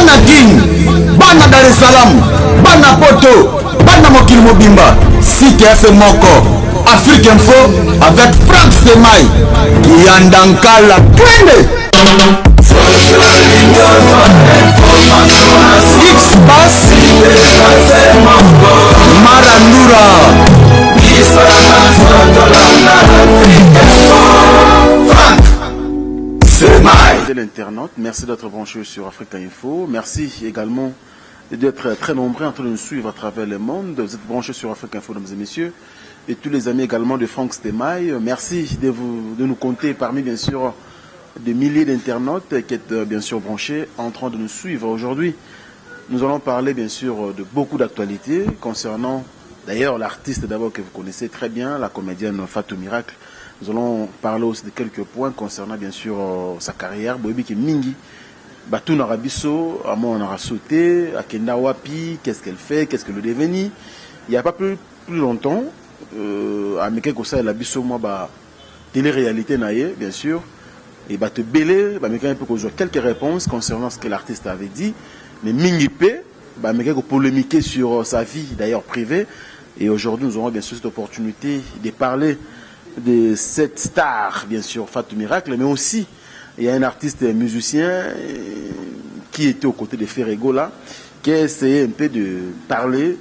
Bana Kin, bana Dar es Salaam, bana Poto, bana mokili mobimba, site ya se moko, Afrique Info avec Franck Stemay, Kiyanda Nkala, twende! X-Pass, Marandura. L'internaute, merci d'être branché sur Africa Info. Merci également d'être très nombreux en train de nous suivre à travers le monde. Vous êtes branchés sur Africa Info, mesdames et messieurs. Et tous les amis également de Franck Stemaille. Merci de nous compter parmi, bien sûr, des milliers d'internautes qui êtes bien sûr branchés en train de nous suivre. Aujourd'hui, nous allons parler bien sûr de beaucoup d'actualités concernant d'ailleurs l'artiste d'abord que vous connaissez très bien, la comédienne Fatou Miracle. Nous allons parler aussi de quelques points concernant bien sûr sa carrière. Boyebi mingi, batunaka biso, amo on aura sauté, akenda wapi, qu'est-ce qu'elle fait, qu'est-ce qu'elle est devenue. Il n'y a pas plus longtemps, ameki kosala biso mwa ba télé-réalité na ye, bien sûr. Et bato ebele, bameki un peu kozwa quelques réponses concernant ce que l'artiste avait dit. Mais mingi pe, bameki polémiquer sur sa vie d'ailleurs privée. Et aujourd'hui, nous aurons bien sûr cette opportunité de parler de cette star, bien sûr, Fatou Miracle, mais aussi il y a un artiste musicien qui était aux côtés de Ferre Gola, qui a essayé un peu de parler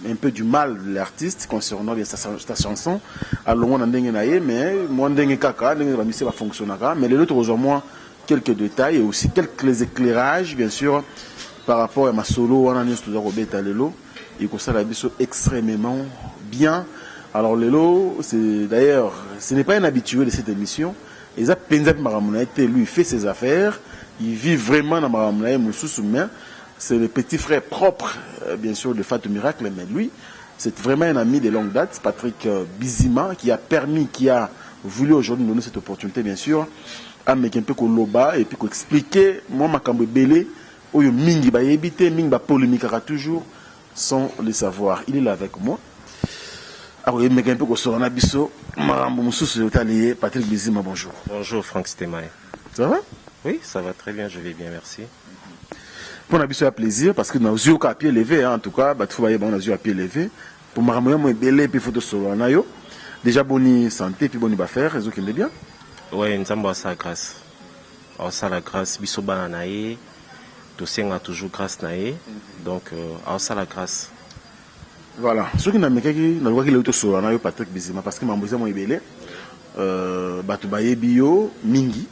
un peu du mal de l'artiste concernant bien sa chanson. Alors, on a ndenge na ye, mais moi ndenge kaka, ndenge ba mise ba fonctionnera, mais les autres moi quelques détails et aussi quelques éclairages bien sûr par rapport à masolo wana nyonso toza kobeta lelo ekosala biso extrêmement bien. Alors lelo, c'est d'ailleurs, ce n'est pas un habitué de cette émission. Eza penza pe makambo na ye te, lui il fait ses affaires, il vit vraiment na makambo na ye mosusu, mais c'est le petit frère propre bien sûr de Fatou Miracle, mais lui c'est vraiment un ami de longue date, Patrick Bizima, qui a permis, qui a voulu aujourd'hui nous donner cette opportunité bien sûr, ameki un peu koloba et puis expliquer moi makambo ebele oyo mingi bayebi te, mingi bapolémiquaka toujours sans le savoir. Il est là avec moi. Akoyemeka mpe kosolola na biso makambo mosusu otali ye. Patrick Bizima, bonjour. Bonjour Franck Stemaye. Ça va? Oui, ça va très bien, je vais bien, merci. Mpo na biso ya plaisir parce que nazwi yoka à pied levé, hein, en tout cas bato faut bayeba nazwi à pied levé po makambo ya mo ebele mpe faut tosolola na yo. Déjà, boni santé, puis boni baaffaires, ezokende bien? Ouais, Nzambe asala grâce. Asala grâce, biso bana na ye, tosenga toujours grâce na ye. Donc asala grâce. Voilà, soki namekaki nalukaki lelo tosolola na yo, Patrick Bizima, parce que mambo eza mo ebele, bato bayebi yo mingi,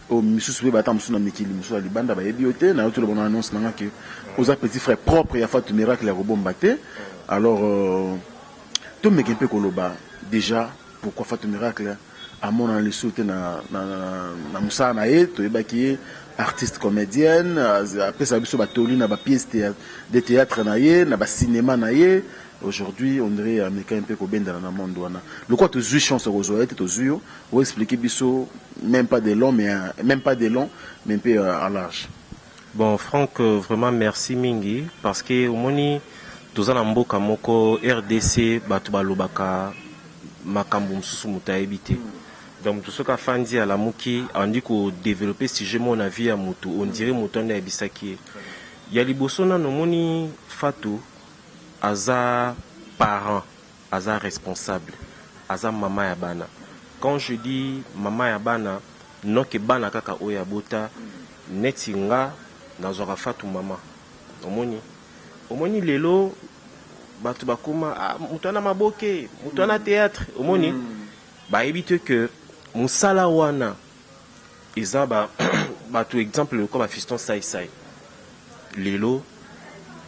oyo misusu mpe bata mosusu na mikili mosusu ya libanda bayebi yo te. Nayo toloba na annonce nanga ke oza petit frère propre ya Fatou Miracle ya kobomba te. Alors tomeke mpe koloba déjà pourquoi Fatou Miracle amonana lisusu te na mosala na ye. Toyebaki ye artiste comédienne, apesaka biso batoli na bapièce de théâtre na ye, na bacinéma na ye. Aujourd'hui, on dirait ameka mpe kobendana na monde wana. Lokola tozwi chance ya kozwa ye te, tozwi yo oexpliquer biso même pas de long, mais même pas de long, mais un peu en large. Bon Franck, vraiment merci mingi parce que omoni toza na mboka moko RDC, bato balobaka makambo mosusu moto ayebi te. Donc moto soki afandi, alamuki, andi kodévelopper sujet moko na vie ya moto, on dirait moto wana ayebisaki ye. Ya liboso nano, omoni Fatou aza parent, aza responsable, aza mama ya bana. Quand je dis mama ya bana, noke bana kaka oyo abota neti nga nazwaka Fatou mama. Omoni lelo bato bakoma ah, moto wana maboke, moto wana théâtre. Omoni bayebi te ke mosala wana eza ba bato, exemple lokola bafiston Saisai lelo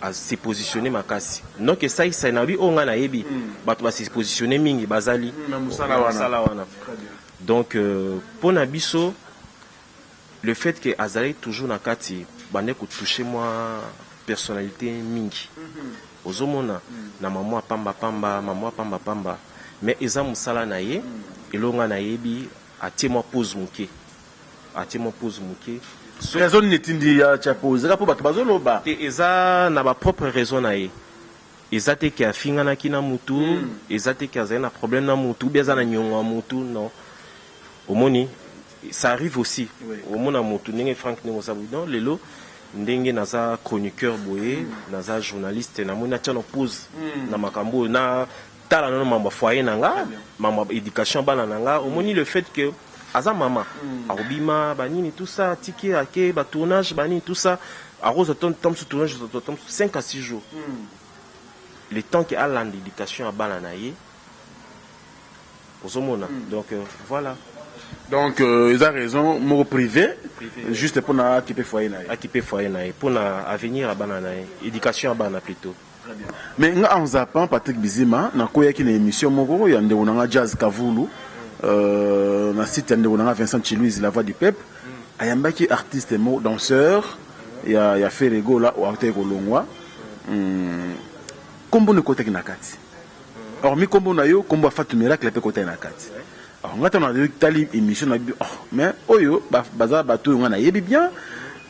ase positionne makasi. Donc Saisai na bi oyo ngai nayebi, bato base positionne mingi bazali na mosala wana. Mosala wana. Donc mpo na biso, le fait que azali toujours na kati, bande kotouche mwa personnalité mingi, ozomona na mamwa pambapamba, mamwa pambapamba, mais eza mosala na ye. Eloko ngai nayebi, atie mwa pause moke, atie mwa pause moke. Raison nini etindi ya tia pause? Eza mpo bato bazoloba? Te, eza na bapropre raison na ye. Eza te ke afinganaki na mutu, eza te ke azali na problème na mutu, ou bien aza na niongo ya mutu, non. Omoni, ça arrive aussi. Omona mutu ndenge Frank, ndenge oza, non, lelo Ndenge naza chroniqueur boye, naza journaliste, namoni natia no pause na makambo oyo, na tala nano mambo ya foyer na nga, mambo ya éducation ya bana na nga. Omoni le fait que aza mama, akobima banini tout ça, atiki ake ba tournage banini tout ça, akozwa temps mosusu tournage temps mosusu 5 à 6 jours, le temps ke alanda éducation ya bana na ye, ozomona. Donc voilà. Donc eza raison moko privé, juste mpona akipe foyer na ye. Akipe foyer na ye, mpona avenir ya bana na ye, éducation ya bana plutôt. Mais nga en zappant, Patrick Bizima, nakoyaki na émission moko ya ndeko na nga Jazz Kavulu, na site ya ndeko na nga Vincent Chiluise, La Voix du Peuple. Ayambaki artiste mo danseur ya Ferre Gola oyo akutaki kolongwa. Nkombo no ekotaki na kati, hormis nkombo na yo, nkombo ya Fatou Miracle mpe ekotaki na kati. Alors nga ntango natali émission na bi, oh, mais oyo baza bato oyo nga nayebi bien,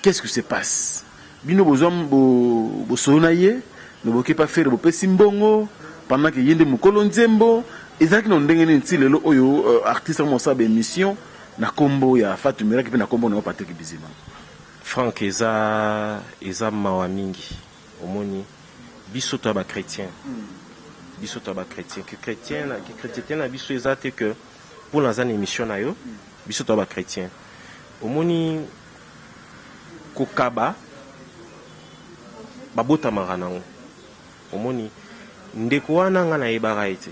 qu'est-ce qui se passe? Bino bozwa bosolo na ye, me boke pa Ferre, bopesi mbongo pendant ke ye nde mokolo nzembo. Ezalaki na ndenge nini ti lelo oyo artiste moko mosala baémission na nkombo ya Fatou Miracle mpe na nkombo na yo Patrick Bizima? Frank, eza mawa mingi. Omoni, biso toya bachrétien, biso toya bachrétien, ke chrétien ke chrétienté na biso eza te ke mpo naza na émission na yo. Biso toya bachrétien. Omoni, kokaba babotamaka nango. Omoni ndeko wana, nga nayebaka ye te.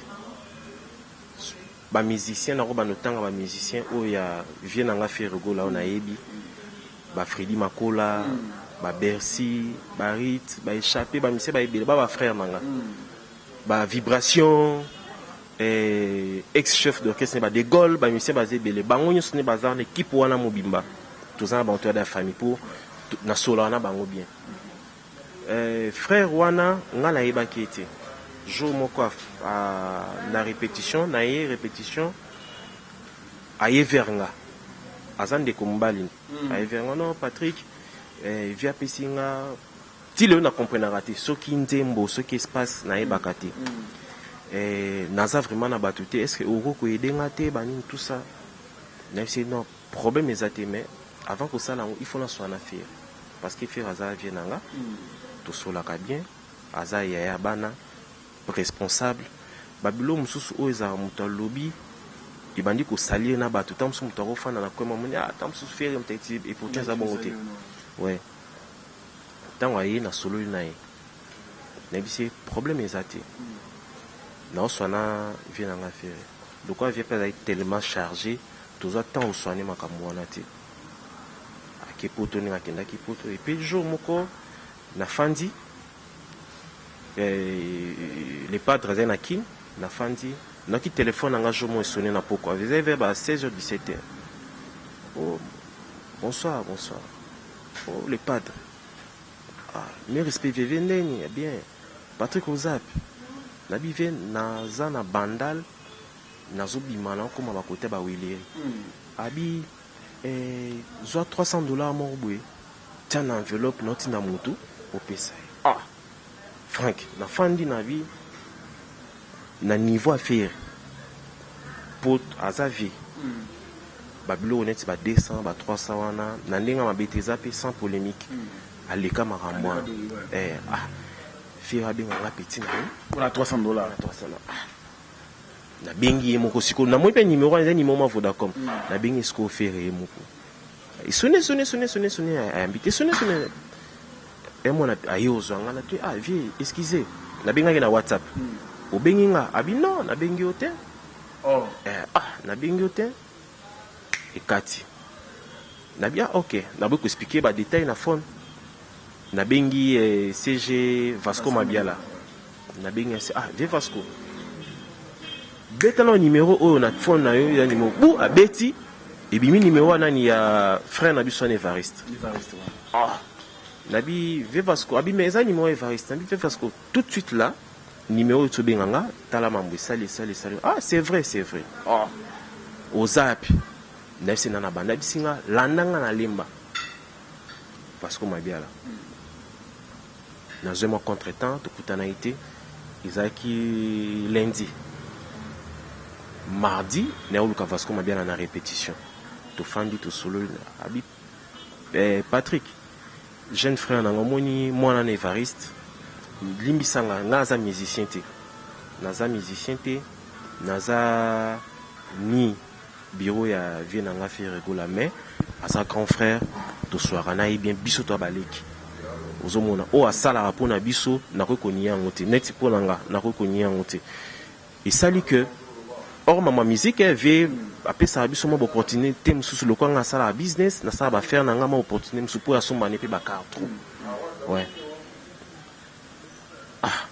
Bamusicien nako banda otanga, bamusicien oyo ya vie na nga Ferre Gola oyo nayebi, bafredi Makola, babercy, barit, baéchappé, bamusicien baebele, ba bafrère na nga, bavibration, ex chef d'orchestre ba De Gaulle, bamusicien baza ebele. Bango nyonso nde baza na équipe wana mobimba, toza na bango, toya da famille mpo nasolaka na bango bien. Frère wana, nga nayebaki ete jour moko na répétition na ye, répétition, aye vers nga, aza ndeko mobali, aye vers nga: "Non, Patrick, vi apesi nga." Ti lelo nakomprenaka te soki nzembo, soki espace, nayebaka te. Naza vraiment na bato te, est ce que okoki koaider nga te, banini tout ça? Nayebisi: "Non, problème eza te, mais avant kosala yango, il faut naswana na Ferre, parce que Ferre aza vie na nga, tosolaka bien, aza yaya bana, responsable." Babilo mosusu oyo ezalaka, moto alobi, ebandi kosalir na bato. Ntango mosusu moto akofanda na kwema, moni ata mosusu Ferre moto eti, et pourtant eza bongo te. Ouais, ntango aye, nasololi na ye, nayebisi ye: "Problème eza te, naoswana vie na nga Ferre." Lokola vie mpe azali tellement chargé, tozwa ntango oswane makambo wana te. Ake Poto ndenge akendaki Poto. Et puis jour moko nafandi, le padre azali na Kine, nafandi, nayoki telefone na nga jour moko esonné na pokwa, ezali vers ba 16 h 17 h. "Oh, bonsoir, bonsoir." "Oh, le padre, ah, mes respects, veve ndeni bien, Patrick ozapi?" Nabi: "Ve, naza na Bandal, nazobima, nakokóma bakote baweleri." Abi: "Zwa 300 $ moko boye, tia na enveloppe, naotinda motu opesa ye." Ah, Frank, nafandi na bi na niveau affaire po aza vie, babiloko neti ba 200, ba 300 wana, na ndenge ya mabe te, eza mpe sans polémique, aleka makambo wana. Ah, Ferre abenganga petit na ye mpona 300 $. 300. Ah, nabengi ye moko sikoyo, namoni mpe numéro wana eza numéro ma Vodacom. Nabengi sikoyo Ferre ye moko, esonné, sonné, sonné, sonné, sonné, ayambi te. Sonné, sonné, ye mwana aye ozwa nga na te. "Ah vie, excuse, nabengaki na WhatsApp, obengi nga?" Abi: "Non, nabengi yo te." Oh. "Ah, nabengi yo te." Ekati. Nabi: "Ah, ok." Naboyi koexpliquer badétail na phone. Nabengi CG Vasco Mabiala, nabengi asi: "Ah vie Vasco, beta na numéro oyo na phone na yo, ya numéro bu." Abeti, ebimi numéro wana nani ya frère na biso wana, Evariste. Ah, nabi: "Vie Vasco." Abi: "Mais eza numéro Evariste." Nabi: "Vie Vasco, tout de suite là, numéro oyo tobenga nga, tala mambo esali, esali, esali." "Ah, c'est vrai, c'est vrai. Ah, oza api?" Nayebisi na banda, ayebisi nga: "Landa nga na Lemba." Vasco Mabiala, nazwi mwa contretemps, tokutana ye te. Ezalaki lundi. Mardi, nayoluka Vasco Mabiala na répétition, tofandi, tosololi. Abi: "Patrick, Jeune frère na nga omoni mwana na Evariste limbisa nga nga aza musicien te naza musicien te naza ni bureau ya vieux na nga Ferre Gola mais aza grand frère tosuaka na ye bien biso toa baleki ozomona oyo asalaka mpo na biso nakoki konia yango te neti mpo na nga nakoki konia yango te Esali que or mama musique eh, vie apesaka biso mwa baopportunité mosusu lokola nga asalaka business nasala baaffaire na nga mwa opportunité mosusu mpo asomba ne mpe bacar trop ouais. Ah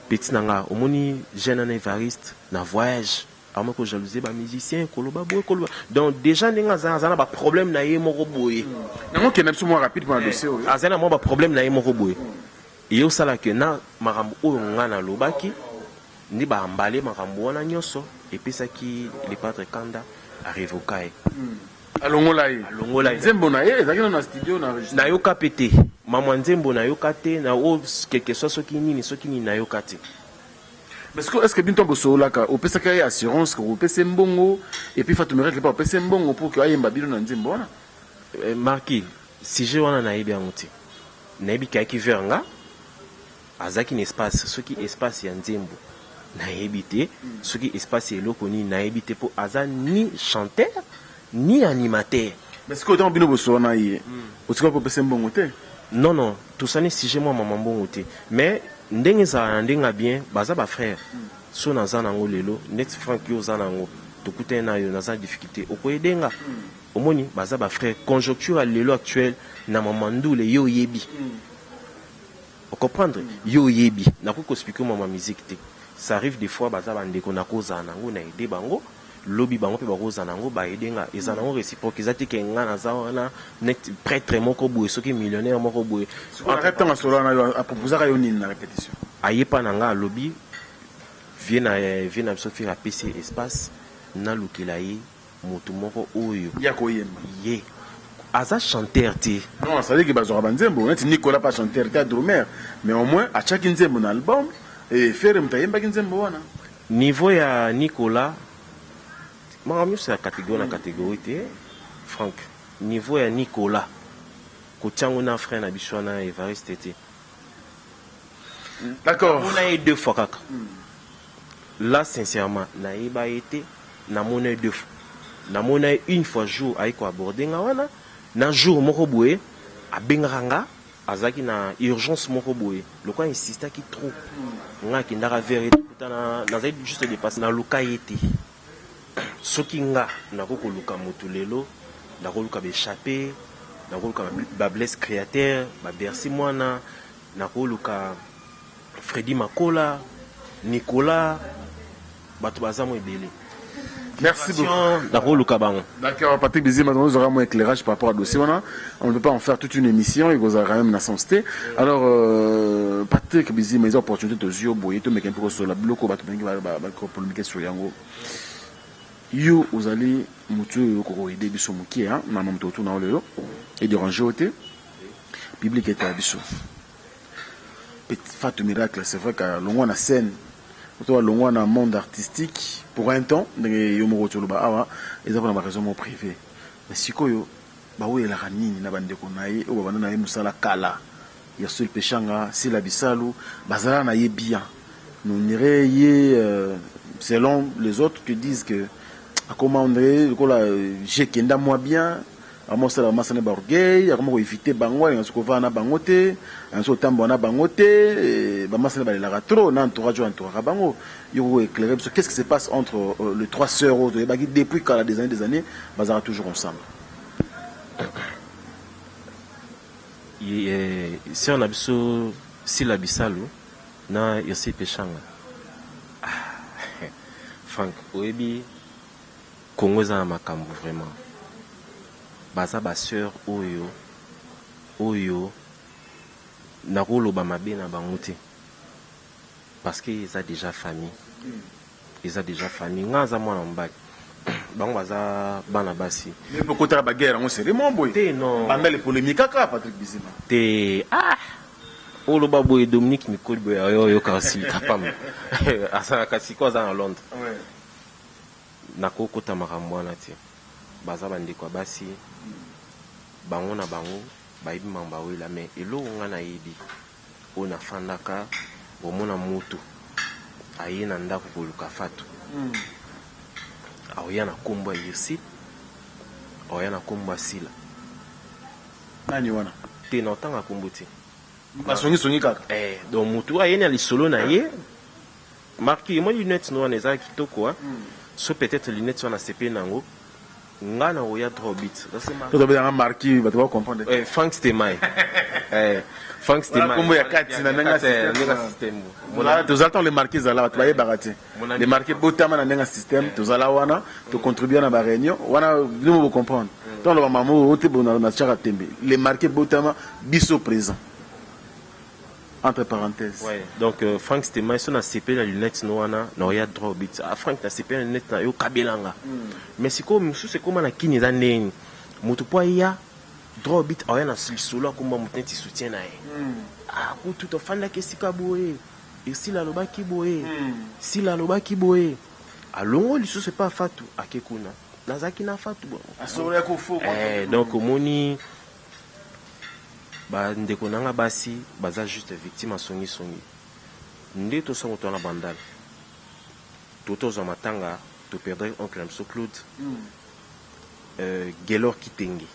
petit na nga omoni jeune ana Evariste na voyage akomi kojalousie bamusicien koloba boye koloba donc déjà ndenge aza aza na baproblème na ye moko boye Nango okenda biso mwa rapide mpona dossier oyo. Aza na mwa baproblème na ye moko boye. Eye osala que na makambo oyo nga nalobaki nde ba emballer makambo wana nionso epesaki le padre kanda a revoka ye. Alongola ye. Alongola ye. Nzembo na ye ezalaki nanu na studio na enregistrement. Nayoka pe te. Mamwa nzembo nayoka te na oyo quelque soit soki nini soki nini nayoka te. Mais sikoyo est ce que bino tango bosololaka opesaka ye assurance que okopesa ye mbongo et puis Fatou Miracle pe akopesa ye mbongo pour que ayemba bino na nzembo wana? Marquis, sujet wana nayebi yango te. Nayebi ke ayaki vers nga, azalaki na espace, soki espace ya nzembo nayebi te, soki espace ya eloko nini nayebi te po aza ni chanteur ni animateur. Mais sikoyo tango bino bosolola na ye, otikala pe opesa ye mbongo te? Non non, tosani sujet mwa mama mbongo te, mais ndenge ezalaka na ndenge ya bien, baza ba frères, soki naza na yango lelo, neti Franck yo oza na yango, tokutani na yo, naza na difficulte, oko aider nga? Omoni baza ba frère conjoncture ya lelo actuelle na maman ndule yo oyebi o comprendre yo oyebi nakoki ko expliquer yo maman musique te ça arrive des fois baza ba ndeko nakozala nango na aider bango lobi bango pe bakozala nango ba aider nga eza nango reciproque eza te ke nga naza wana net pretre moko boye soki millionnaire moko boye. Sikoyo na rep tango asolola na yo a proposaka yo nini na repetition? Aye pa na nga alobi vieux na vieux na biso Ferre apesi ye espace nalukela ye Mutu moko oyo. Ye akoyemba. Ye aza chanteur te. Non ça veut dire que bazwaka ba nzembo neti Nicolas pas chanteur te a drummer mais au moins atiaki nzembo na album et Ferre mutu ayembaki nzembo wana. Niveau ya Nicolas makambo nionso ya categorie na categorie te Franck niveau ya Nicolas kotia yango na frère na biso wana Evariste te. D'accord. Namona ye deux fois kaka. Là sincèrement nayeba ye te namona ye deux fois namona ye une fois jour aye ko aborder nga wana na jour moko boye abengaka nga azalaki na urgence moko boye lokola insistaki trop nga akendaka vers ye tokutana nazali juste depasse naluka ye te soki nga nako koluka mutu lelo nakoluka ba echappe nakoluka ba Blaise créateur ba Bercy mwana nakoluka Freddy Makola, Nicolas, bato baza mo ebele. Merci beaucoup. Nakoluka bango. D'accord, Patrick Bizima, nous aurons moins éclairage par rapport à dossier. On ne peut pas en faire toute une émission, il y aura quand même la sens Alors, Patrick Bizima, ils ont opportunité de jouer au boyer, tout mais qu'un peu sur la bloco, bato bengi ba ba polémique sur yango. Yo ozali mutu oyo koko aider biso mukie hein, na mamu to na lelo et déranger yo te. Public est à biso. Fatou Miracle, c'est vrai que longwa na scène, to longwa na monde artistique pour un temps, ndenge yo moko toloba awa, eza pona ba raison moko privée. Mais sikoyo bawelelaka nini na bandeko na ye oyo babanda na ye mosala kala, Ursule Peshanga, Sila Bisalu, bazala na ye bien. Nous dirait ye selon les autres qui disent que akoma André lokola j'ai kenda moi bien akoma kosala bamasa na baorgueil, akoma koevite bango, alinga soki kovanda na bango te, alinga soki kotambola na bango te, bamasa na balelaka trop na entourage oyo entouraka bango. Yo koko éclairer biso, qu'est-ce qui se passe entre les trois sœurs oyo toyebaki depuis kala des années des années bazalaka toujours ensemble? Sœur na biso Sila Bisalu na Ursule Peshanga, ah, Franck oyebi Congo eza na makambo vraiment. Baza ba sœur oyo oyo nakoloba mabe na bango te parce que eza dejà famille, eza dejà famille. Nga aza mwana mobali, bango baza bana basi. Mais pourquoi tala ba guerre yango sérieux mon boy? Te non. Banda les polémiques kaka Patrick Bizima. Te ah oloba boye Dominique Mikoli boye ayo yoka osilika pamba. Asalaka sikoyo aza na Londres. Ouais. Nakokota makambo wana te. Baza bandeko ya basi, bango na bango. Bayebi makambo bawela, mais eloko nga nayebi, oyo nafandaka, omona mutu aye na ndako koluka Fatu, aoya na kombo ya Ursule, aoya na kombo ya Sila. Nani wana? Te, na otanga kombo te. Basongisongi kaka. Eh, donc mutu aye na lisolo na ye, marqué moi lunette no wana eza kitoko, ah. So peut-être lunette wana sepeli nango, nga na oya droit but. Tobengaka marquis, bato bacomprendre. Eh, Frank Stemay. Eh, Frank Stemay. Kombo ya kati na ndenge ya système. Tozala ntango le marquis ezala, bato bayebaka te. Le marquis botama na ndenge ya système, tozala wana, tocontribue na baréunion wana, bino bocomprendre. Ntango loba mama oyo te, na tiaka tembe. Le marquis botama biso présent, entre parenthèses. Ouais. Donc Frank Stemay, so nasepeli na lunette no wana, na oya droit but. Ah Frank, nasepeli na lunette na yo, kabelanga. Mais sikoyo mosusu ekóma na kini, eza ndeni motu mpo aya droit but, aoya na lisolo akomba motu neti soutien na ye. Ah, kutu tofandaki esika boye, esila alobaki boye, sila alobaki boye, alongo lisusu epa Fatu, ake kuna, nazalaki na Fatu. Eh, donc omoni, bandeko na nga basi baza juste victime, asongisongi nde tosango to wana. Bandala to tozwa matanga, toperdre oncle na biso Claude. Gelor Kitenge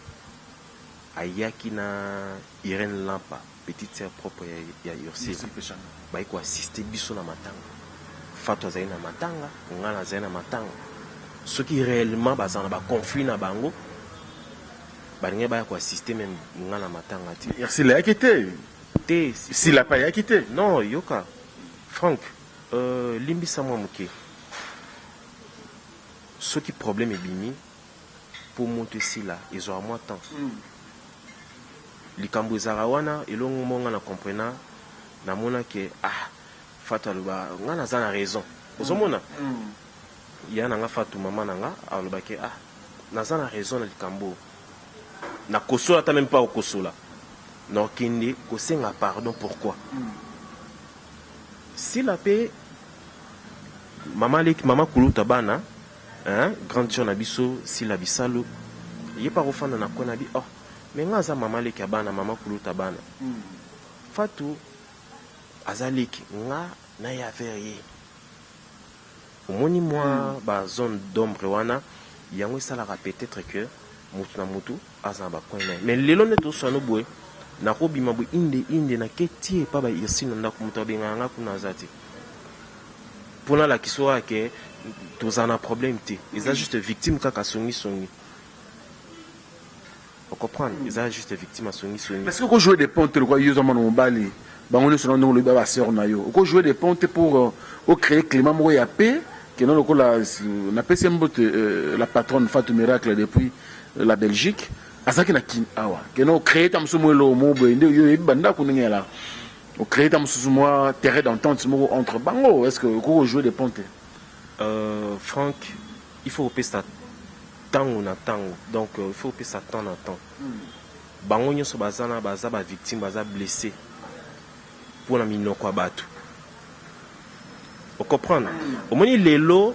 ayaki na Irene Lampa, petite sœur propre ya Ursule, bayi koassiste biso na matanga. Fatu azali na matanga, nga nazali na matanga. Soki réellement baza na baconflit na bango, balingi baya koassiste même nga na matanga te. Ursule ayaki te? Te. Sila mpe ayaki te? Non, yoka Frank, limbisa mwa moke. Soki problème ebimi, mpo moto esila, ezwaka mwa temps. Likambo ezalaka wana, elongo mo nga na comprena, namona ke ah, Fatu aloba nga naza na raison. Ozomona, ya na nga Fatu, mama na nga, alobaki ah, naza na raison na likambo oyo, nakosola ata même pas kokosola, nakokende kosenga pardon. Pourquoi Sila mpe mama leki, mama kuluta bana, hein, grande sœur na biso Sila Bisalo, ye mpe akofanda na kwe na bi, oh, me nga aza mama leki ya bana, mama kuluta bana. Fatu aza leki nga na ye affaire ye. Omoni mwa bazone d'ombre wana, yango esalaka peut-être que mutu na mutu aza na bacoin na ye. Mais lelo nde toswano boye, nakobima boye inde inde, nake tie epa ba Ursule na ndako, moto abengaka nga kuna aza te. Mpona alakisa oyo ke tozala na problème te, eza juste victime kaka songisongi. Ocomprendre, eza juste victime asongisongi. Est-ce que okojouer des ponts te lokwa yo oza mwana mobali, bango nyonso na ndenge olobi ba basœur na yo, okojouer des ponts te pour ocréer climat moko ya paix keno lokola napesi ye mbote, la patronne Fatou Miracle depuis la Belgique, azalaki na Kini awa, keno ocréer ta mosusu mwa eloko moko boye, nde yo oyebi bandako ndenge yalaka, ocréer ta mosusu mwa terrain d'entente moko entre bango? Est ce que okoki kojouer des ponts te? Frank, il faut kopesa ntango na ntango. Donc il faut kopesa temps na temps. Bango nyonso baza na baza bavictime, baza blessé mpona minoko ya bato. Ocomprendre, omoni lelo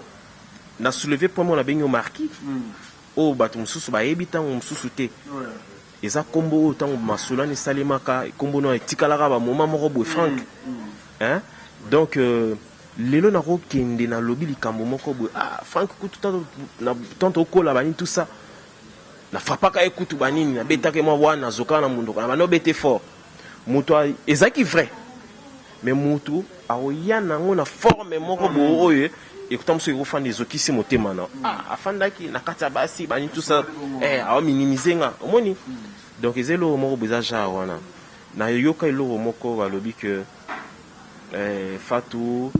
na soulever point moko, nabengi yo marquis, oyo bato mosusu bayebi ntango mosusu te. Eza nkombo oyo ntango masolo wana esalemaka, nkombo no etikalaka bamoma moko boye, Frank, hein? Donc lelo nakokende, nalobi likambo moko boye, ah Frank kutu tanto okola banini, tout ça, nafrapaka ye kutu banini, nabetaka ye mwa wana, nazokaka na munduka na bandi obete fort moto. Ezalaki vrai, mais motu akoya nango na forme moko boye oyo ekuta mosusu ekofanda, ezokisi motema na ah, afandaki na kati ya basi bani, tout ça, eh, aominimize nga. Omoni, donc eza eloko moko boye, eza genre wana. Nayoka eloko moko balobi ke Fatu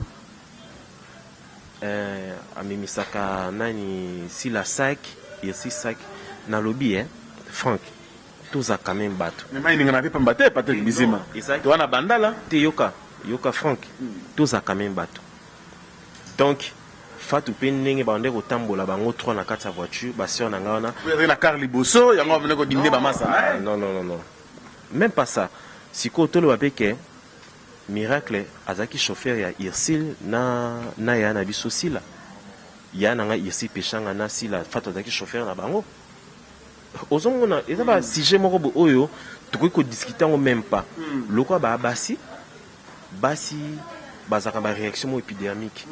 amemisaka nani, Sila sac, Irsi sac. Nalobi, Frank, toza quand même bato. Mais mayininga na mpe pamba te, Patrick Bizima, to wana bandala. Te, yoka, yoka Frank, toza quand même bato. Donc Fatu mpe ndenge bande kotambola bango trois na kati ya voiture, basœur na ngai wana. Ezali na car liboso yango bamene kodinde bamasa. Ah, non, non, non, non, même pas ça. Sikoyo toloba mpe ke Miracle azalaki chauffeur ya Ursule na ya na biso Sila, ya na ngai Ursule Peshanga na Sila. Fatu azalaki chauffeur na bango. Ozomona, eza basujet moko boye oyo. Tokoki kodiscute yango même pas. Lokola baya basi, basi bazalaka ba réaction moko épidermique.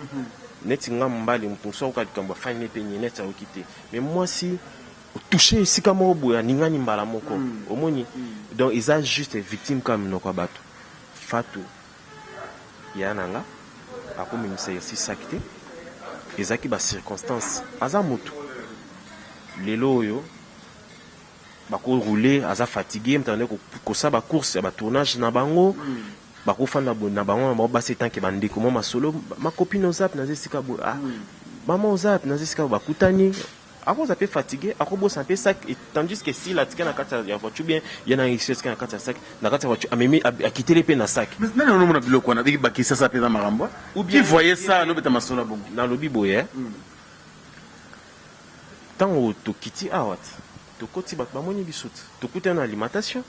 Neti nga mobali, moto mosusu akoka likambo, afandi mpe nye neti ayoki te, mais mwasi otouche esika moko boye, aningani mbala moko. Omoni, donc eza juste victime kaka minoko ya bato. Fatu ya na nga akomimisa esi saki te, ezalaki bacirconstance. Aza motu lelo oyo bakoroule, aza fatigué, moto ande kosala bacourse ya batournage na bango. Bakofanda boye na bango na bango basi, etanke bandeko, mwa masolo: "Ma copine, oza naza esika boye." "Ah mama, oza naza esika boye." Bakutani, akoza mpe fatigué, akobosana mpe sac, tandis que sila atika na kati ya voiture, bien ye na esi atika na kati ya sac, na kati ya voiture, amemi, akiteli mpe na sac. Mais nani onomona biloko wana biki bakisasa mpenza makambo? Ou bien- Qui voyait ça nobeta masolo ya bongo? Nalobi boye, ntango tokiti awa ti tokoti, bato bamoni biso ti tokutani na alimentation,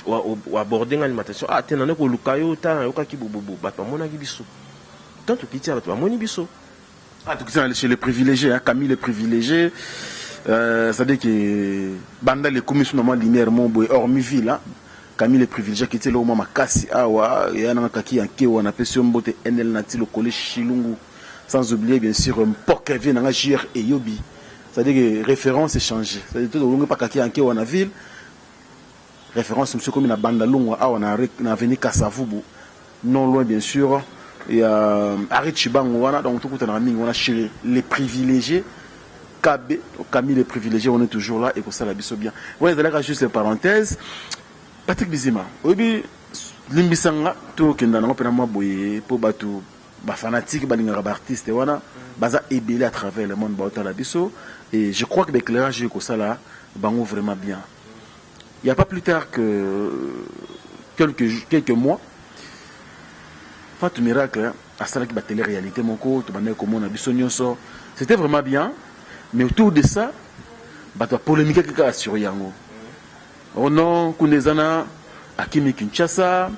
oaborde nga alimentation: "Ah te, nande koluka yo." Ta nayokaki bobobo, bato bamonaki biso. Ntango tokiti awa, bato bamoni biso. Ah, tout ça chez les privilégiés, hein, Camille les privilégiés. C'est-à-dire que banda les commissions normalement lumière mon boy hormis ville, hein. Camille les privilégiés qui était là au moins makasi awa ya na kaki yanke wana pesi mbote NL nati le collège Chilungu, sans oublier bien sûr Mpok vient na JR et Yobi. C'est-à-dire que référence est changée. C'est-à-dire tout le monde pas kaki yanke wana ville, référence monsieur comme na banda longwa awa na avenue Kasavubu, non loin bien sûr il y a Harry Chibango wana. Donc tout na mingi wana chez les privilégiés KB Camille les privilégiés, on est toujours là et que ça la biso bien. Ouais, ezalaka juste une parenthèse. Patrick Bizima, oyebi, limbisanga, tokenda nango mpena mwa boye mpo bato bafanatike balingaka baartiste wana baza ebele à travers le monde baotala biso, et je crois que baéclairage ekosala bango vraiment bien. Il y a pas plus tard que quelques mois, Fatou Miracle asalaki batélé réalité moko, tobandaki komona biso nyonso, c'était vraiment bien. Mais autour de ça, bato bapolémike kaka sur yango. Oh non, kuna eza na akimi Kinshasa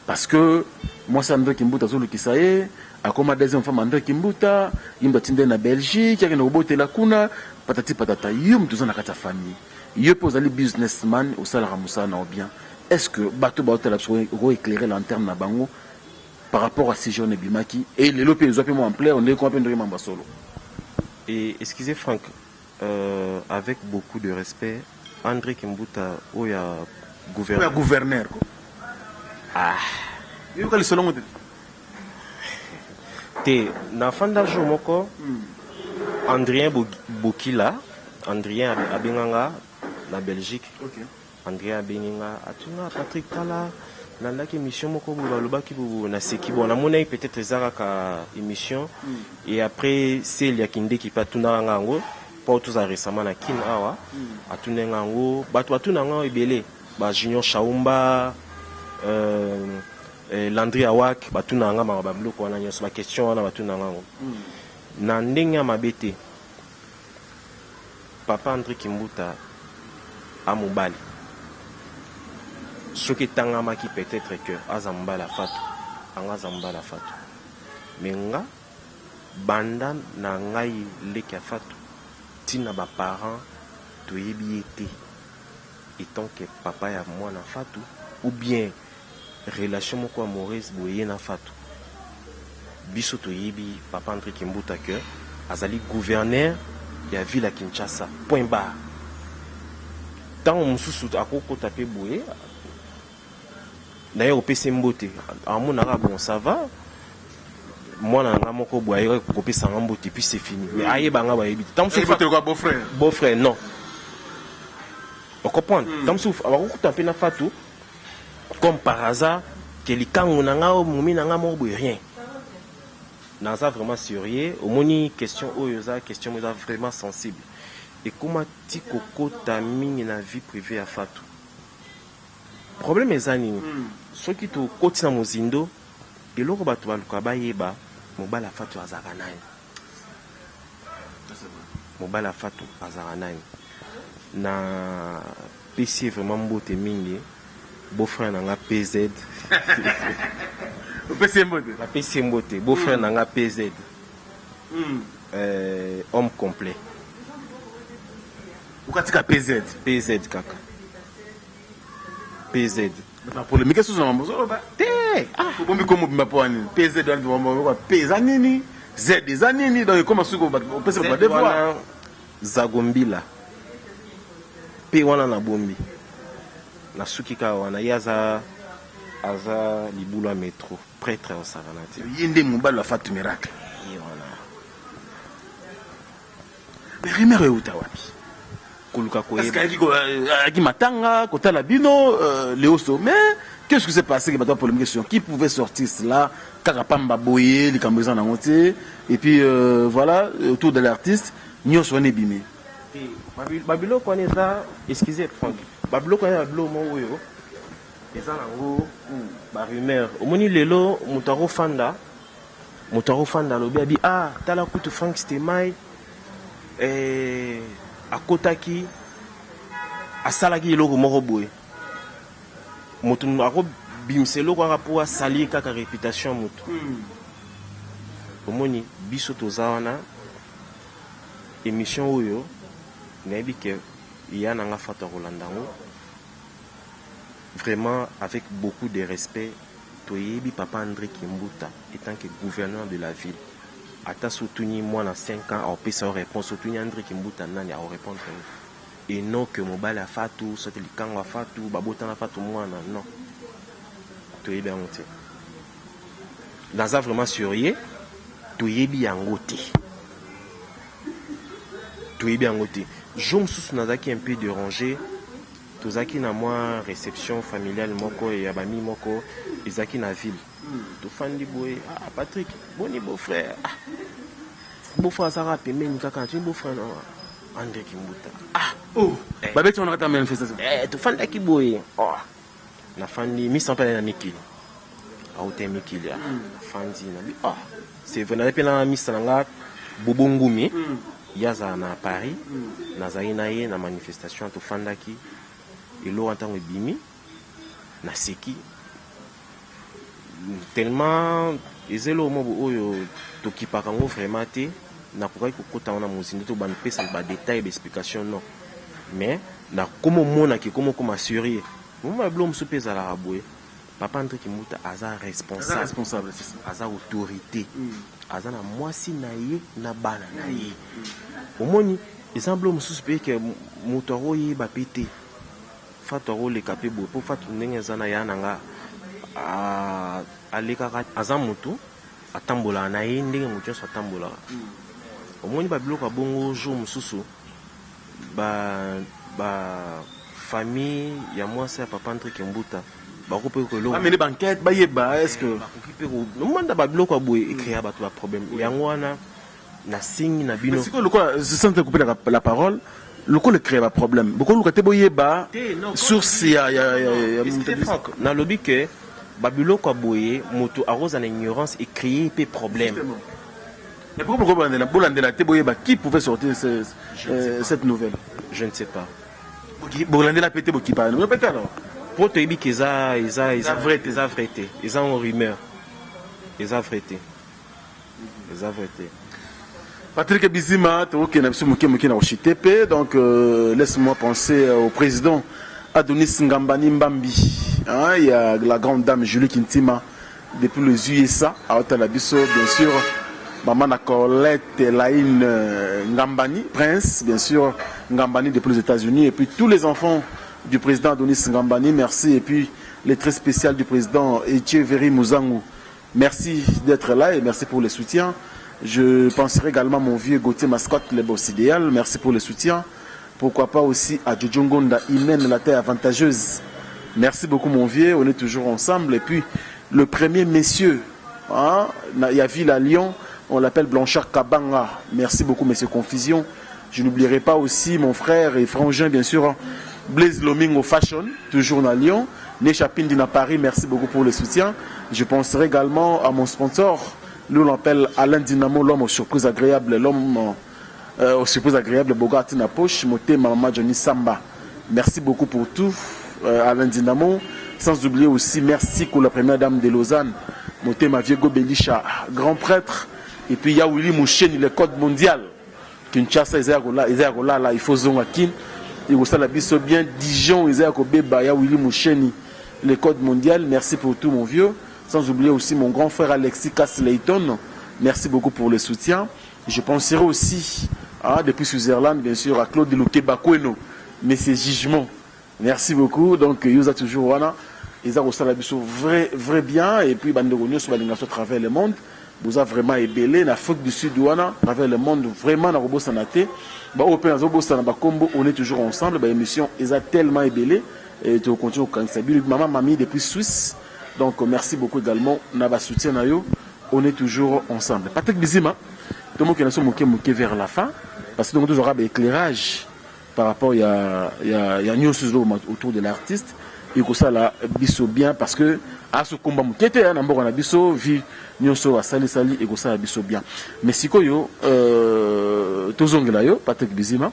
parce que mwasi André Kimbuta azolukisa ye, akoma deuxième femme André Kimbuta, ye moto atindi ye na Belgique, akende kobotela kuna, patati patata. Yo moto oza na kati ya famille, yo mpe ozali businessman, osalaka mosala na yo bien, est ce que bato baotala biso okoéclairer lanterne na bango par rapport à sujet wana ebimaki e lelo mpe ezwa mpe mwa ampleur ndenge koma mpe ndenge mambo ya solo? Et excusez Franck, avec beaucoup de respect, André Kimbuta oyo ya oyo ya gouverneur. Gouverneur ko. Ah. Yoka lisolongo te? Te, nafanda jour moko, Andrien Bokila, Andrien abenganga na Belgique. Andrien abengi nga, atunga: "Patrick, tala, nalandaki émission moko boye, balobaki boye." Naseki. Bon, namonaki peut-être eza kaka émission. Et après seli akindeki mpe atunaka nga yango mpo tozala récemment na Kine awa. Atuni nga yango, bato batuna nga ebele, bajunior Shaumba, Landry Awak, batuna nga maka babiloko wana nyonso, baquestion wana batuna nga yango. Na ndenge ya mabe te, papa André Kimbuta amobali, soki etangamaki peut-être que aza mobali afatu anga, aza mobali afatu. Me nga banda na ngai leki ya Fatu, ntina baparent toyebi ye te etant que papa ya mwana Fatu ou bien relation moko amoureuse boye ye na Fatu. Biso toyebi papa André Kimbuta que azali gouverneur ya ville ya Kinshasa, point barre. Ntango mosusu akokota mpe boye naye kopesa mbote, amonaka: "Bon, ça va, mwana na nga moko boye ayekaki kopesa nga mbote," puis c'est fini. Mais ayeba nga, bayebi te. Ntango mosusu Beau beau-frère. Beau-frère, non, ocomprendre. Ntango mosusu bakokuta mpe na Fatu comme par hasard ke likango na nga oyo momi na nga moko boye, rien. Naza vraiment sérieux. Omoni, question oyo eza question eza vraiment sensible, ekóma ti kokota mingi na vie privée ya Fatu. Problème eza nini? Soki tokoti na mozindo, eloko bato baluka bayeba, mobali ya Fatu azalaka nani? Mobali ya Fatu azalaka nani? Na pesi ye vraiment mbote mingi, beau-frère na nga PZ. Opesi ye mbote. Napesi ye mbote, beau-frère na nga PZ, homme complet. Okatika PZ. PZ kaka. PZ. Ba polémique susu na mambo ozoloba. Te! Ah! Obombi kombo mobimba mpo nini? PZ wana P eza nini? Z eza nini? Donc ekoma suki opesa ba devoir. Zagombila. P wana nabombi. Nasuki kaka wana ye aza aza libulu ya metro prêtre osakana te. Ye nde mobali wa Fatou Miracle. Ye wana. Mais rumeur euta wapi? Koluka koyeba. Parce que ayaki matanga kotala bino Léo mais qu'est-ce qui s'est passé que bato polémique sur qui pouvait sortir cela kaka pamba boye likambo eza nango te et puis voilà autour de l'artiste nyonso wana ebimi. Babiloko wana eza, excusez Franck, babiloko wana babiloko moko oyo eza nango ba rumeur. Omoni lelo moto akofanda, moto akofanda alobi abi ah tala kutu Franck Stemay akotaki asalaki eloko moko boye, moto akobimisa eloko kaka mpo asali kaka réputation ya moto. Omoni biso toza wana émission oyo nayebi ke ya nanga Fatou akolanda yango vraiment avec beaucoup de respect. Toyebi papa André Kimbuta étant que gouverneur de la ville, ata sotuni mwana 5 ans aopesa yo réponse, otuni André Kimbuta nani aorépondre yo, et non que mobali ya Fatou soki likango ya Fatou babotana Fatou mwana, non, toyebi yango te. Naza vraiment sérieux, toyebi yango te, toyebi yango te. Jour mosusu nazalaki un peu dérangé, tozalaki na mwa réception familiale moko ya bami moko ezalaki na ville, tofandi boye, ah Patrick boni beau-frère, ah beau-frère azalaka pembeni kaka, natuni beau-frère na André Kimbuta, ah oh babeti wana kata manifestation, tofandaki boye, oh nafandi misa mpe na mikili auta mikili, nafandi nabi oh c'est vrai, naye mpe na misa na nga Bobo Ngumi, ye azala na Paris, nazalaki na ye na manifestation, tofandaki eloko ntango ebimi naseki tellement eza eloko moko oyo tokipaka yango vraiment te, nakokaki kokota wana mozindo to bamipesa badetail baexplication non, mais nakoma omonaki ekoma okoma sérieux moma biloko mosusu mpe ezalaka boye. Papa André Kimbuta aza responsable, responsable c'est ça, aza autorité, aza na mwasi na ye na bana na ye. Omoni eza biloko mosusu mpe ke moto akoyeba mpe te, Fatou akoleka mpe boye mpo Fatou ndenge eza na ya na nga alekaka, aza motu atambolaka na ye ndenge motu nyonso atambolaka. Omoni babiloko ya bongo jour mosusu ba famille ya mwasi ya papa André Kimbuta bakoki mpe kolonga bamene baenquête bayeba est-ce que bakoki mpe komanda babiloko ya boye ecréa bato baproblème. Yango wana nasengi na bino. Sikoyo lokola sans te couper la parole, lokola ecréa baproblème, bokoluka te boyeba source ya Nalobi ke babiloko ya boye moto akozala na ignorance ecréer mpe problème. Mais pourquoi bolandela te boyeba qui pouvait sortir cette nouvelle? Je ne sais pas. Bolandela pe te, bokipa peut alors. Po toyebi ke eza eza eza vrai te. Eza vrai te, eza ngo rumeur, eza vrai te, eza vrai te. Patrick Bizima, tokokende biso moke moke na koshite pe, donc laisse-moi penser au président Adonis Ngambani Mbambi, hein, il y a la grande dame Julie Kintima depuis les USA aotala biso, bien sûr maman na Colette Laine Ngambani Prince, bien sûr Ngambani depuis les États-Unis, et puis tous les enfants du président Adonis Ngambani, merci, et puis les très spécial du président Etcheverry Mouzangou, merci d'être là et merci pour le soutien. Je penserai également à mon vieux Gauthier Mascotte, le boss idéal, merci pour le soutien. Pourquoi pas aussi à Jojo Ngonda, Imen, la terre avantageuse. Merci beaucoup mon vieux, on est toujours ensemble. Et puis le premier messieurs, hein, il y a ville à Lyon, on l'appelle Blanchard Kabanga. Merci beaucoup monsieur Confusion. Je n'oublierai pas aussi mon frère et frangin bien sûr, Blaise Lomingo Fashion, toujours à Lyon. Nesha Pindi à Paris, merci beaucoup pour le soutien. Je penserai également à mon sponsor, nous l'appelle Alain Dynamo, l'homme aux surprises agréables, l'homme aux surprises agréables, Bogart na poche, Moté Mama Johnny Samba. Merci beaucoup pour tout, Alain Dynamo. Sans oublier aussi, merci pour la première dame de Lausanne, Moté Maviego Belisha, grand prêtre. Et puis il y a Willy Moucheni, le code mondial. Kinshasa, Ezergola, là, il faut Zonga Kin. Ekosala biso bien. Dijon eza ya kobeba ya Willy Musheni, le code mondial. Merci pour tout, mon vieux. Sans oublier aussi mon grand frère Alexis Cass-Layton. Merci beaucoup pour le soutien. Je penserai aussi, hein, depuis Switzerland, bien sûr, à Claude Lukeba Kweno, mais ses jugements. Merci beaucoup. Donc, yoza toujours wana. Eza kosala biso vrai, vrai bien. Et puis, bandeko nyonso balinga à travers le monde. Boza vraiment ebele na Afrique du Sud wana, à travers le monde, vraiment na kobosana te. Ba oyo mpe nazobosana bakombo, on est toujours ensemble. Ba émission eza tellement ebele et to continue kokanisa bino. Mama Mami depuis Suisse. Donc, merci beaucoup également na ba soutien na yo. On est toujours ensemble. Patrick Bizima, tomoke na so moke moke vers la fin parce que donc toujours ba éclairage par rapport ya nyonso ezolobama autour de l'artiste. Ekosala biso bien parce que asokomba moke te na mboka na biso, vi nyonso asalisali, ekosala biso bien. Mais sikoyo tozongela yo, Patrick Bizima.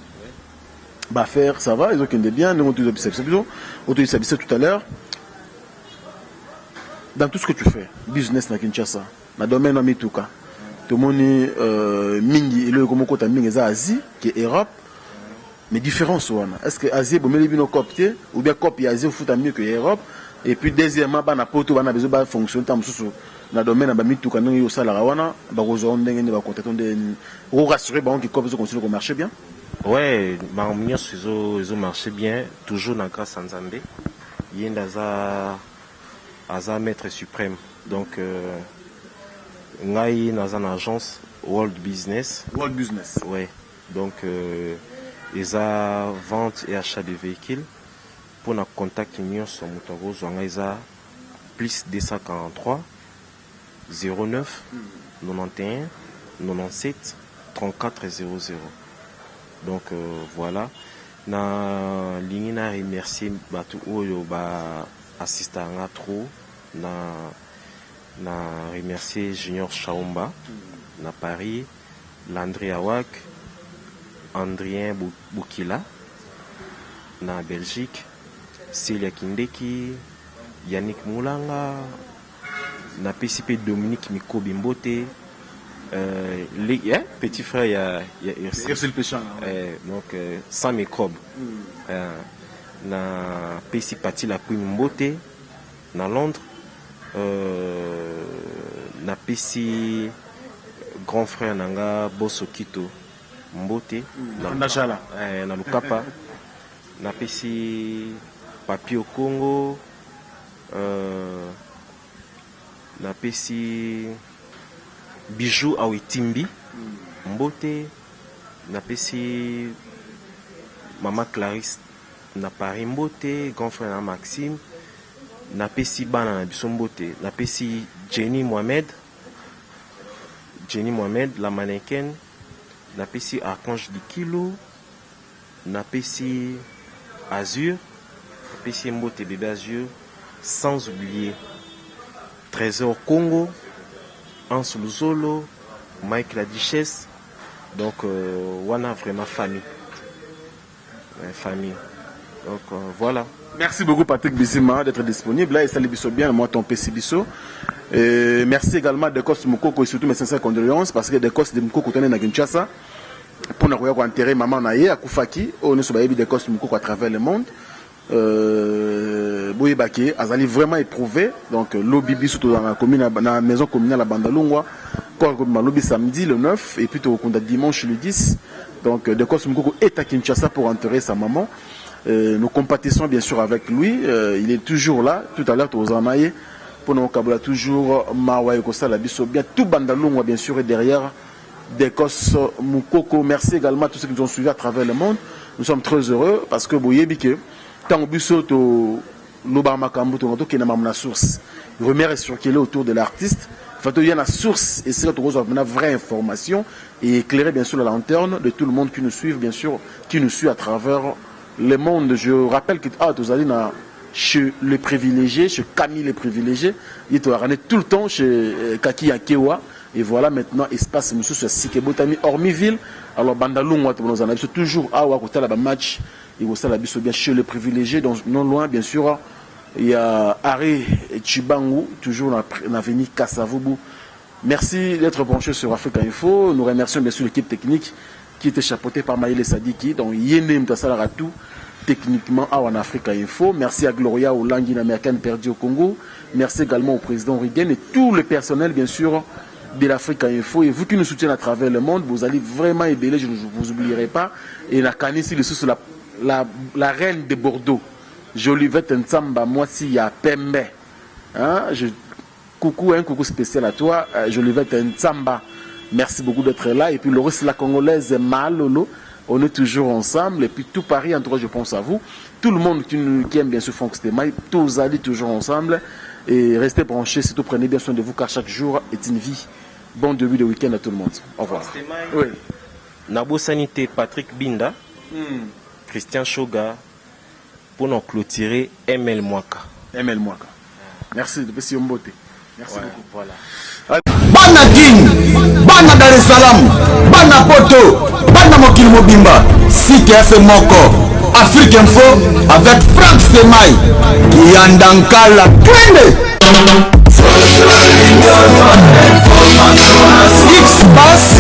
Baaffaire, ça va, ezokende bien ndenge otoyebisa biso, otoyebisa biso tout à l'heure. Dans tout ce que tu fais, business na Kinshasa, na domaine ya mituka, tomoni mingi eloko ekomokota mingi eza Asie ke Europe. Mais différence wana, est ce que Asie ebomeli bino coop te, ou bien coop ya Asie ofuta mieux que ya Europe? Et puis deuxièmement, bana Poto bana besoin bafonctionne ntango mosusu na domaine ya bamituka, ndenge osalaka wana, bakozwa ndenge nini, bacontacte ndenge nini, orassure bango ke coop ezocontinue komarche bien? Ouais, makambo nyonso ezomarche bien, toujours na grâce ya Nzambe. Ye nde aza maître suprême. Donc ngai naza na agence World Business. World Business. Ouais, donc eza vente et achat de véhicules. Mpona contact nyonso, moto akozwa ngai eza +243 09 91 97 34 00. Donc voilà, na lingi na remercier bato oyo baassista nga trop. Na remercier Junior Chaumba na Paris, Landry Awak, Andrien Bukila na Belgique, Celia Kindeki, Yannick Moulanga. Napesi mpe Dominique Mikobi mbote, petit frère ya Ursule Pechanga. Donc sans microbe. Napesi Pati la Queen mbote na Londres. Napesi grand frère na nga Boso Kito mbote na, na Lukapa. Napesi Papi Okongo, napesi Bijou Awetimbi mbote, napesi mama Clarisse na Paris mbote, grand frère na Maxime. Napesi bana na biso mbote, napesi Jenny Mohamed, Jenny Mohamed la mannequin, napesi Archange Dikilo, napesi Azur, napesi mbote bébé Azur, sans oublier Trésor Congo, Hans Luzolo, Mike la Duchesse. Donc wana vraiment famille, famille. Donc voilà. Merci beaucoup, Patrick Bizima, d'être disponible. Là, et biso bien, moi ton PC biso. Et merci également à Dekos Mukoko et surtout mes sincères condoléances parce que Dekos de Mukoko tenait na Kinshasa pour nous enterrer maman na ye akufaki. On est sur Dekos Mukoko à travers le monde. Boyebake azali vraiment éprouvé. Donc lobi biso dans la commune, na maison communale à Bandalungwa, corps lobi samedi le 9 et puis tokunda dimanche le 10. Donc Dekos Mukoko est à Kinshasa pour enterrer sa maman. Nous compatissons bien sûr avec lui. Il est toujours là. Tout à l'heure tozana ye pour nous kabola toujours mawa ekosala biso bien. Tout Bandalungwa bien sûr est derrière Dekos Mukoko. Merci également à tous ceux qui nous ont suivis à travers le monde. Nous sommes très heureux parce que boyebi ke ntango biso toloba makambo, tonga tokende makambo na source. Rumeur est circulé autour de l'artiste, fa toya na source esika tokozwa na vraie information et éclairer bien sûr la lanterne de tout le monde qui nous suit, bien sûr, qui nous suit à travers le monde. Je rappelle que ah, tozali na chez le privilégié, chez Camille le privilégié. Il est tout le temps chez Kaki Yakewa. Et voilà maintenant espace mosusu ya sika ebotami hormis ville. Alors Bandalungwa, tozala biso toujours awa kotala ba match, ekosala biso bien chez le privilégié. Donc non loin bien sûr, il y a Arrêt Chibangu, toujours dans l'avenue Kassavubu. Merci d'être branché sur Africa Info. Nous remercions bien sûr l'équipe technique qui était chapeautée par Maïle Sadiki. Donc Yéné Mtassalara tout. techniquement à en Africa Info. Merci à Gloria Olangi, une américaine perdue au Congo. Merci également au président Rigen et tout le personnel, bien sûr, de l'Africa Info. Et vous qui nous soutenez à travers le monde, vous allez vraiment ébélé, je ne vous oublierai pas. Et la Canissi, le sous la, la, la reine de Bordeaux, Jolivette Ntsamba, moi si ya Pembe. Hein, je, coucou, un coucou spécial à toi, Jolivette Ntsamba. Merci beaucoup d'être là. Et puis Loris la Congolaise, Malolo, on est toujours ensemble. Et puis tout Paris, en tout cas, je pense à vous. Tout le monde qui, nous, qui aime bien sûr Franck Stemay, tous allez toujours ensemble. Et restez branchés, surtout prenez bien soin de vous, car chaque jour est une vie. Bon début de week-end à tout le monde. Au revoir. Oui. Nabosani te Patrick Binda, Christian Shoga, pour nous clôturer ML Mwaka. ML Mwaka. Merci, depuis Mbote. Merci Ouais, beaucoup. Voilà. Bana Kin, bana Dar es Salaam, bana Poto, bana mokili mobimba, site ya se moko, Afrique Info avec Frank Stemay, Kiyanda Nkala, twende! X passe.